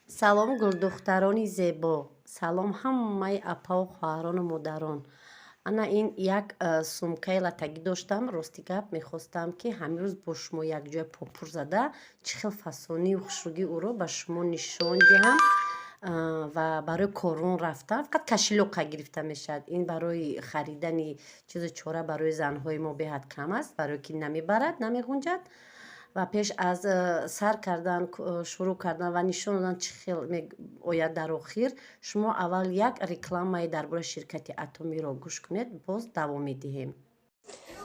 Салом, гулдухтарони зебо, салом ҳамаи апаву хоҳарону модарон. Ана ин як сумкаи латагӣ доштам. Рости гап, мехостам, ки ҳамин рӯз бо шумо якҷоя попур зада, чӣ хел фасонию хушрӯгии ӯро ба шумо нишон диҳам. Ва барои корвон рафтан фақат кошелёк а гирифта мешавад. Ин барои харидани чизу чора барои занҳои мо беҳад кам аст, барое ки намебарад, намеғунҷад. Ва пеш аз сар кардан, шурӯъ кардан ва нишон додан, чӣ хел меояд дар охир, шумо аввал як рекламаи дар бораи ширкати Атомиро гӯш кунед, боз давом медиҳем.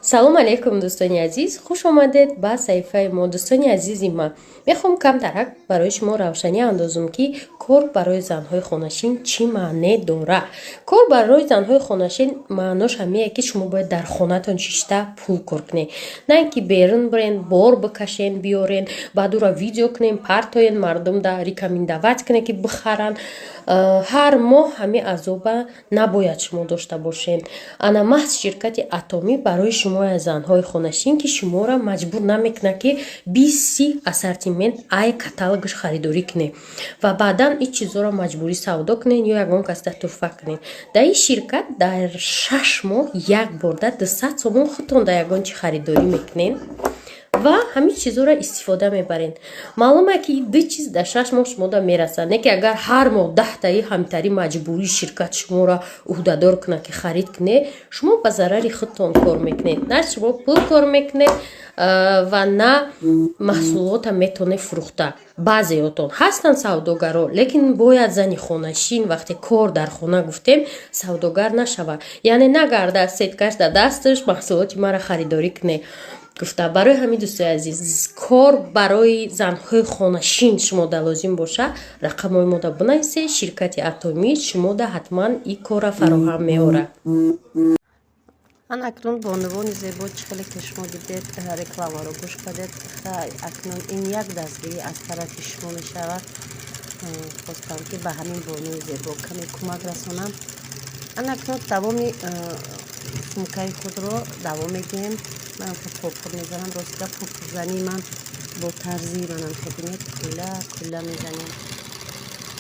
Салом алейкум, дӯстони азиз, хуш омадед ба саҳифаи мо. Дӯстони азизи ман, мехоҳам камтарак барои шумо равшанӣ андозам, ки кор барои занҳои хонашин чӣ маъне дорад. Кор барои занҳои хонашин маънош ҳамее, ки шумо бояд дар хонатон шишта пул кор кунед, на ин ки берун бирен, бор бикашен, биёрен, баъд ӯро видео кунем, партоен, мардумда рекомендовать кунед, ки бихаранд. Ҳар моҳ ҳамин азоба набояд шумо дошта бошед. Ана маҳз ширкати Атомӣ барои шумо, занҳои хонашин, ки шуморо маҷбур намекунад, ки 20-30 ассортимент ай каталогаш харидорӣ кунед ва баъдан ин чизҳоро маҷбурӣ савдо кунед ё ягон касда туҳфа кунед. Дар ин ширкат дар 6 моҳ як борда 200 сомон худтон дар ягон чи харидорӣ мекунед ва ҳамин чизҳоро истифода мебаред. Маълуме, ки ду чиз дар 6 моҳ шумода мерасад, не ки агар ҳар моҳ 10-таи ҳамтари маҷбурӣ ширкат шуморо ӯҳдадор кунад, ки харид кунед, шумо ба зарари худтон кор мекунед. На шумо пул кор мекунед ва на маҳсулота метавонед фурӯхта. Баъзеотон ҳастанд савдогаро, лекин бояд зани хонашин, вақте кор дар хона гуфтем, савдогар нашавад, яъне нагарда сетка ш дар дасташ, маҳсулоти маро харидорӣ кунед гуфта. Барои ҳамин, дӯстои азиз, кор барои занҳои хонашин шумода лозим боша, рақамҳои мода бинависед. Ширкати Атомӣ шумода ҳатман ин корра фароҳам меорад. Ман акнун, бонувони зебо, чӣ хеле ки шумо дидед, рекламаро гӯш кардед, акнун ин як дастгирӣ аз тарафи шумо мешавад. Хостам, ки ба ҳамин бонуи зебо каме кӯмак расонам. Ан акнун давоми сумкаи худро давом медиҳем. Ман попур мезанам. Ростига, попурзании ман бо тарзи манам бинед, кулла кулла мезанем.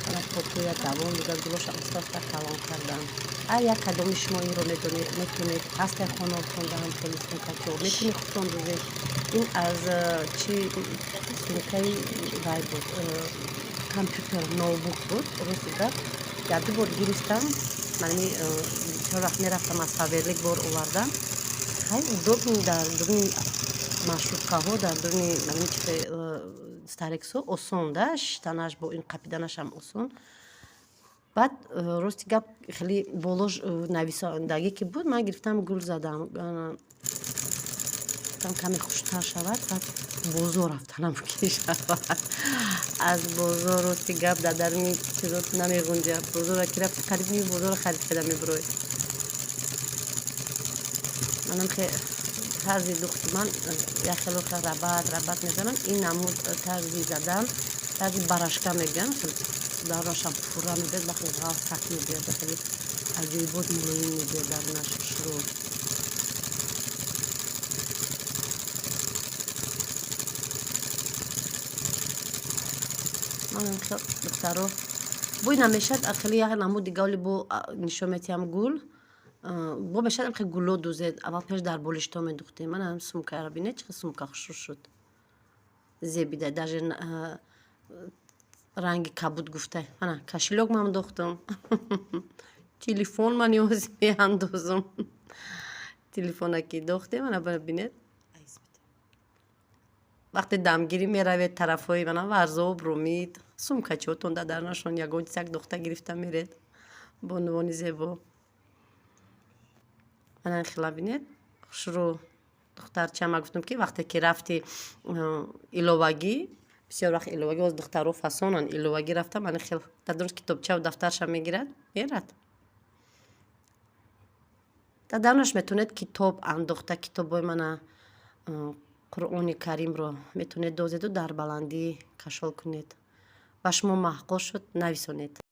Ана попуя давом дига, гулоша оста оста калон кардам. Ҳар як кадоми шумо инро метавонед, ҳастай хонотон даҳам хеле сумкачо метавонед худтон дузед. Ин аз чи сумкаи вай буд, компютер, ноутбук буд. Рости гап, як ду бор гирифтам. Манами чор вақт мерафтам, аз Фаберлик бор овардам. Хай, удобный дар дуруни маршрутка ҳо, дар дуруни манами чи Старексо осон да шиштанаш, бо ин қапиданашам осон. Баъд, рости гап, хеле болош нависондагӣ ки буд, ман гирифтам, гул задам, гуфтам, каме хуштар шавад. Баъд бозор рафтанам ки шавад, аз бозор, рости гап, дар даруни чизот намеғунҷад. Бозора ки рафти, қариб ними бозорро харид карда мебурой. Манам тарзи духти ман як хело рабат рабат мезанам. Ин намуд тарзи задан, тарзи барашка мегӯянд, дарунашам пурра мебиёд, ба хеле ғафсак мебиёд, хеле аҷоибот мулоим мебиёд дарунаш, хушрӯ. Манам хел, духтаро, бӯй намешад. Хеле як намуд дига оли бо нишон метиҳам. Гул бо мешад, хел гуло дузед. Аввал пеш дар болишто медухтем. Мана сумкаро бинед, чӣ сумка хушрӯ шуд, зебида, даже ранги кабуд гуфта. Мана кошелёк ман дохтам, телефон ман ёзи меандозам. Телефона ки дохтем, ана бинед, вақте дамгирӣ меравед тарафҳои мана Варзоб, Румид, сумкачиҳотон дар дарунашон ягон чизак дохта гирифта меред. Бонувони зебо, мана хела бинед, хушрӯ. Духтарча, ма гуфтам, ки вақте ки рафти иловагӣ, бисёр вақт иловагӣ, боз духтаро фасонанд, иловагӣ рафта, мана хел дар дурус китобчаву дафтарша мегирад, мерад. Дар дарунаш метавонед китоб андохта, китобҳои мана Қуръони Каримро метавонед дозеду дар баландӣ кашол кунед. Ба шумо маъқул шуд, нависонед.